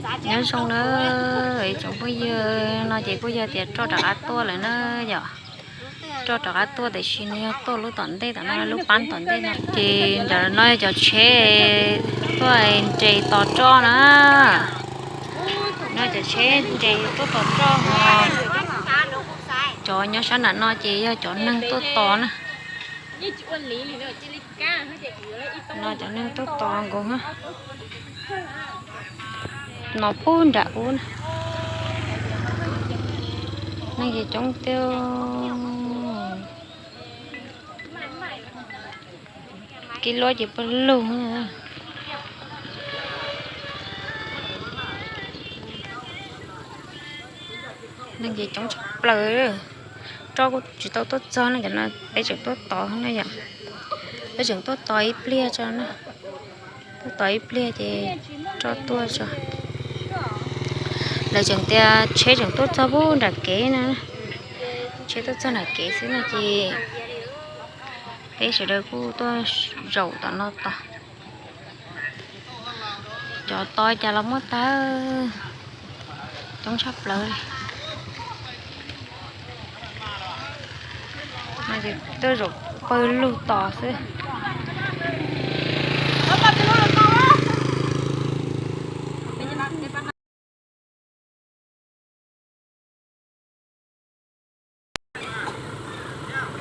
Nyob zoo na ib tsoom phooj ywg, no ces kuj yog tias roj rov qab tuaj lawm na yom. Roj rov qab tuaj tiam sis nws yog tuaj lub tom ntej tom no, lub pab tom ntej no. Ces ntawm no yog cov tsheb tuaj nres tos roj na. No cov tsheb nres tuaj tos roj ho. Cov nyob sab nram no ces yog cov neeg tuaj tos na. No cov neeg tuaj tos nkaus. No pub nram ub na. Neeg ces coob tiag. Kib luab ces pawg lug. Neeg ces coob tshaj plaws. Roj kuj tsis tau tuaj txog no, cov no peb tseem tuaj tos na yom. Peb tseem tuaj tos ib pliag tso na. Tuaj tos ib pliag ces roj tuaj tso. Lawv tseem tias tsheb tseem tuaj txog pub nram kev na. Tsheb tuaj txog nram kev xwb no ces peb sawv daws kuj tuaj zaum tom no tos. Cov tos cas los muaj tag, coob tshaj plaws li. Tuaj zaum pawg lug tos xwb.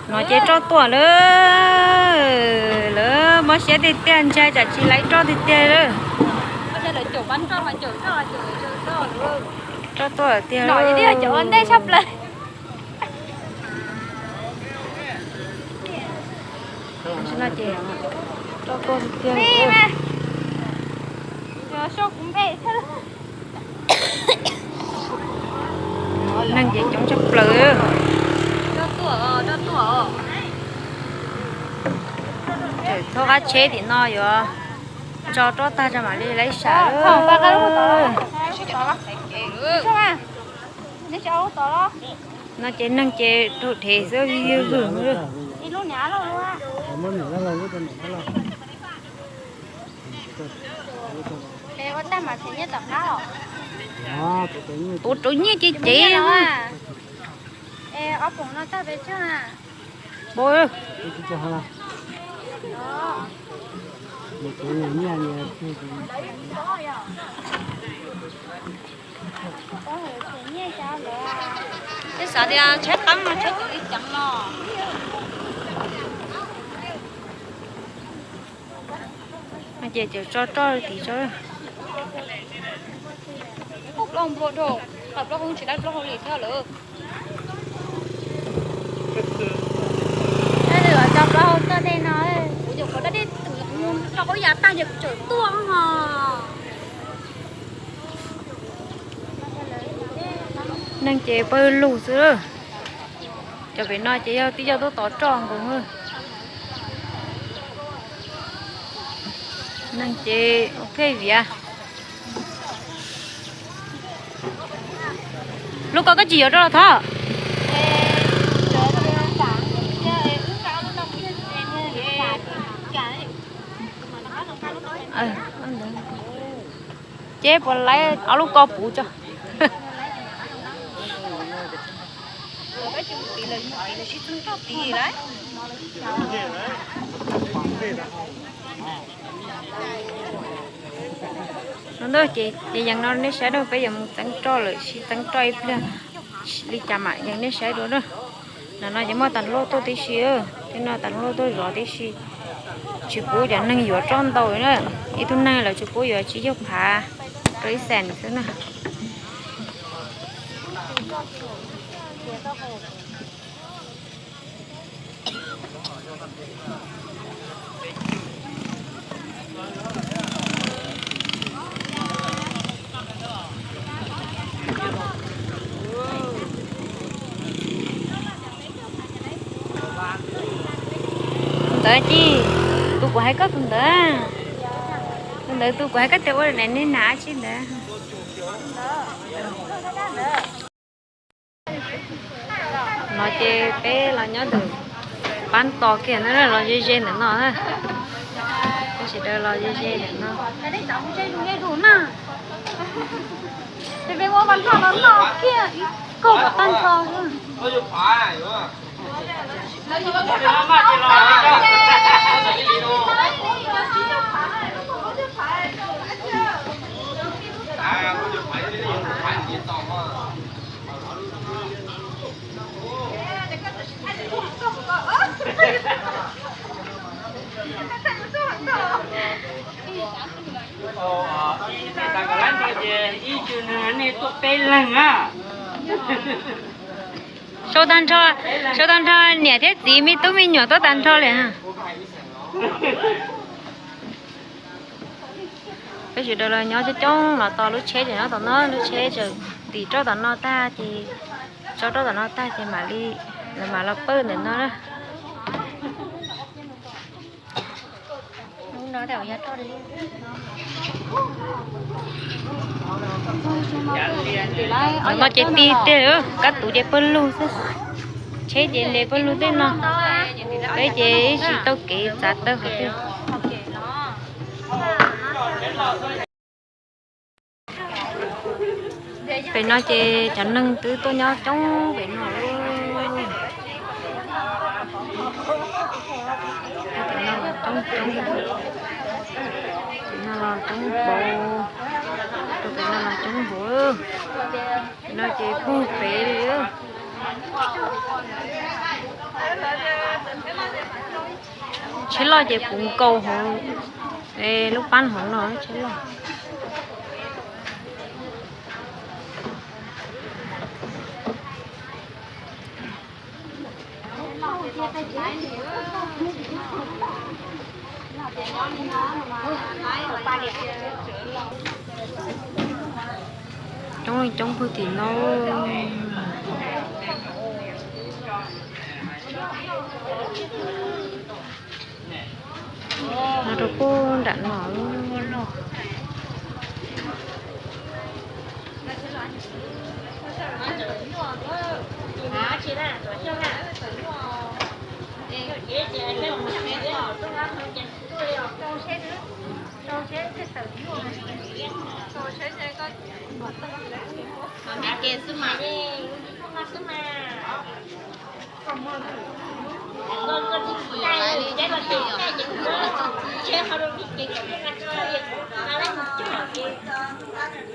No ces roj tuaj lawm, lawv mob siab tiag tiag, ntshai tsam tsis laib roj tiag tiag lawm. Roj tuaj tiag lawm. No ces roj tuaj tiag tiag. Neeg ces coob tshaj plaws. Thaub qab tsheb tim no yuav tso roj tag tso mam li laib sam. No ces neeg ces raug dhev xwb, vwg vwg. Tus rau nyiaj ces cev. Twb xav tias tshaib qab no tshaib tus ib ceev no. Ces cov tso roj tim tso. Plaub hau nplua dhau, plaub hau tsis laib plaub hau li thiab lawm. Cov plaub hau tuaj tej no, kuv nyuam qhuav dab dej tus mus rau qhov yav tag ces kuv tseem tuaj ho. Neeg ces pawg lug xwb. Cov pem no ces yog tib co tuaj tov roj nkaus. Neeg ces ua pheej viav. Lub ko koj tsis yuav rau los thov. Ces puas laib ob lub ko puv tso. No ces yees no nej saib na, peb yuav mus txeeb roj lawm, sib txeeb roj ib pliag li cas mam yees nej saib dua na. Ntawm no ces muaj tas luaj tuaj tib si, tej no tas luaj tuaj zov tib si. Tsis pub cov neeg yuav roj ntau na, ib tug neeg lawv tsis pub yuav tsib caug phav rau ib xees xwb na. Tus ntawd ces, tus kuv hais koj tus ntawd, tus ntawd tus kuv hais koj tias ua daim niag hnav tsi ntawd. No ces peb los nyob ntawm pab tos kiag na, los ze ze ntawm no na. Peb sawv daws los ze ze ntawm no. Tag nrho no noj kiag ib kaug kom tag nrho. Sau tag nrho, sau tag nrho niam thiab txiv me tub me nyuam tuaj tag nrho li. Peb sawv daws los nyob coob coob los tos lub tsheb ces nyob tom no, lub tsheb tseem ntim roj tom no tag ces, tso roj tom no tag ces mam li, lawv mam los pawj ntawm no na. No ces ti tiag, kab tuv ces pawg lug xwb, tsheb ces nres pawg lug tej no, peb ces ib tsis tau kev txav tawg qhov twg. Pem no ces cov neeg twb tuaj nyob coob pem no. Cov no los coob coob, cov no los coob npaum, rau cov no los coob npaum. Cov no ces puag pem li. Tsheb loj ces puv nkaus hauv, lub pab hauv no tsheb loj. Coob leej coob puag tim no. No rau puag nram no.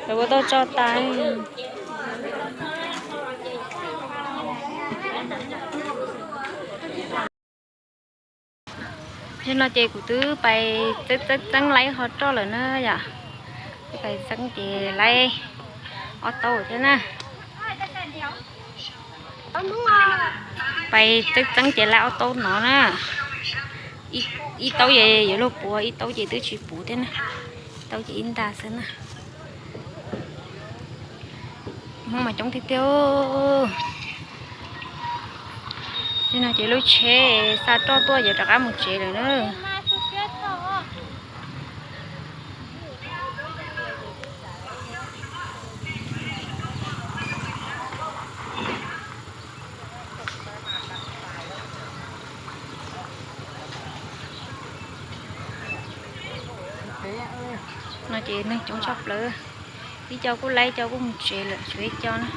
Lawv ua tau tso tas. Yog no ces kuv twb pais txeeb txeeb txeeb laib ho roj lawm na yom. Twb pais txeeb ces laib ob taub thiab na. Pais txeeb txeeb ces laib ob taub no na. Ib taub ces yuav luag puv, ib taub ces twb tsis puv thiab na. Taub ces ib nta xwb na. Hmoob mas coob tiag tiag. Nim no ces lub tsheb xa roj tuaj yuav rov qab mus tsev lawm na. No ces neeg coob tshaj plaws, ib co kuj laib, ib co kuj mus tsev lawm, tshuav ib co na.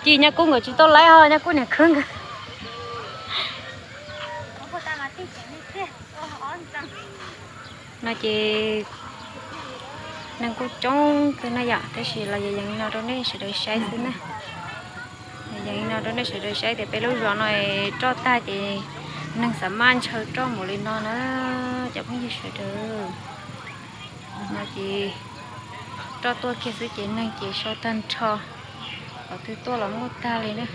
Ces Nyab Kub nkawd tsis tau laib ho, Nyab Kub niam khwb nkawd. No ces neeg kuj coob kawg na yom, tab sis los yees li no rau nej sawv daws saib xwb na. Yees li no rau nej sawv daws saib tias peb lub zos no roj tag ces neeg xav maj ntshaw roj npaum li no na cov phooj ywg sawv daws. No ces roj tuaj kiag xwb ces neeg ces sau tag nrho, qhov twg tuaj los muaj tag li na.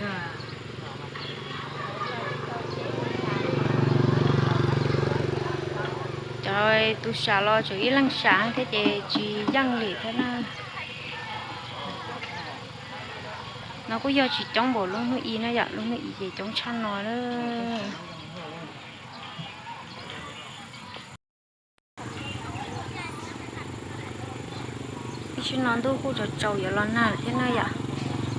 Cov tus sam los tseem ib leeg sam thiab ces tsis yeej li thiab na. No kuj yog tsis coob npaum lub hnub i na yom, lub hnub i ces coob tshaj no na. Tam sim no ntuj kuj tsaus tsaus yuav los nag lawm thiab na yom,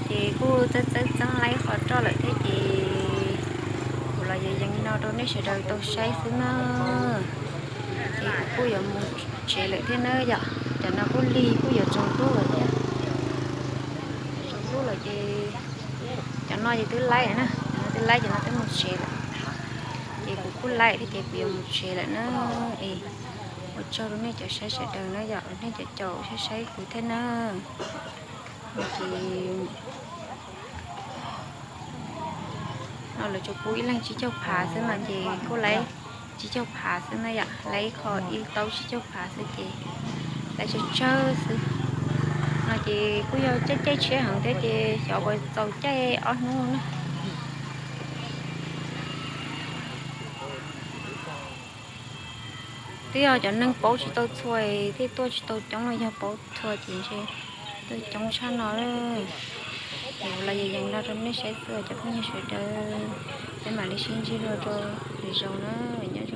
ces kuj txeeb txeeb txeeb laib qhov roj lawm thiab ces kuv Los yees no rau nej sawv daws tau saib xwb na. Ces kuv kuj yuav mus tsev lawm thiab na yom. Cov no kuj lig kuj yuav tsaus ntuj lawm thiab. Tsaus ntuj lawm ces cov no ces twb laib na, cov no twb laib, cov no twb mus tsev lawm. Ces kuv kuj laib thiab ces kuv yuav mus tsev lawm na. Es ua tsaug rau nej cov saib sawv daws na yom, nej cov caum saib saib kuv thiab na. Ces no lawv tsuas pub ib leeg tsib caug phav xwb no ces kuj laib tsib caug phav xwb na yom, laib ib qho ib taub tsib caug phav xwb ces laib tsawg tsawg xwb. No ces kuj yog caij caij tshiab heev thiab ces xyov puas txaus caij ob hnub na. Twb yog cov neeg paub tsis tau txhua thiaj tuaj tsis tau coob, yog paub txhua ces ntshe tuaj coob tshaj no. Ces los yees no rau nej saib xwb cov phooj ywg sawv daws, peb mam li sib ntsib dua rau lwm zaus na, nyob